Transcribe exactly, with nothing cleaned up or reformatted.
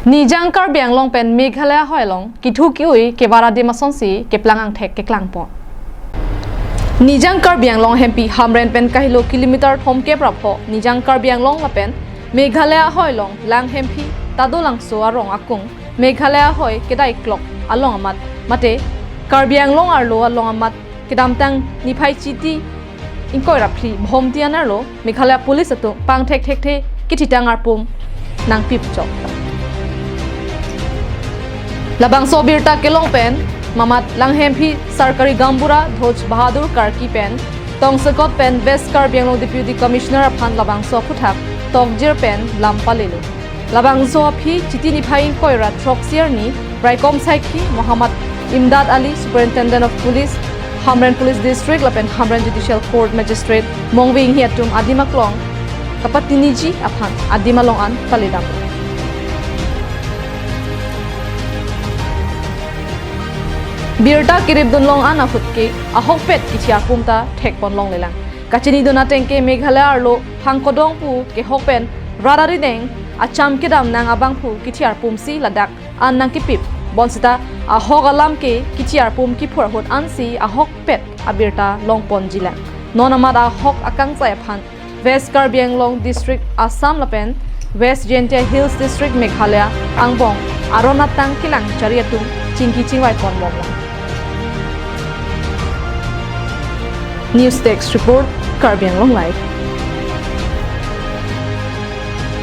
Nijang Karbi Anglong pen Meghalaya ahoi along kithu ki-ui kevar adim asonsi keplang angthek keklangpon. Nijang Karbi Anglong hempi Hamren pen kahelo kilometer thomkep ra pho Nijang Karbi Anglong lapen Meghalaya ahoi along Langhemphi Tadolangso arong akung Meghalaya ahoi kedai klok along amat mate Karbi Anglong arlo along amat kedamtang niphai Chiti ingkoi ra phli Bhomti an arlo Meghalaya Police atum pangthek thekthe kithitang arpum nangpipchok. Labangso abirta kelong pen mamat Langhemphi Sarkari Gaonbura Dhoj Bahadur Karki pen tongsekot pen West Karbi Anglong Deputy Commissioner aphan labangso aphuthak tokjir pen lam palelo. Labangso aphi Chiti niphai ingkoi ra throksi arni raikom saikhi Muhammad Imdad Ali, Superintendent of Police, Hamren Police District lapen Hamren Judicial Court Magistrate Mongve Inghi atum adim aklong kapatiniji aphan adim along an paledam. Birta keripdun long an ahut ke ahokpet kithi arpum ta thekpon longlelang. Kachinidun ateng ke Meghalaya arlo phangkodong pu kehok pen rat arideng acham kedam nang abangphu kithi arpum si ladak an nangkepip. Bonsita ahok alam ke kithi arpum kiphur ahut ansi ahokpet abirta longponjilang. Non amat ahok akangsai aphan West Karbi Anglong District Assam lapen West Jaintia Hills District Meghalaya angbong aron atang kelang chari atum chingki chingvai ponbomlang. News Desk Report, Karbi Anglong Live.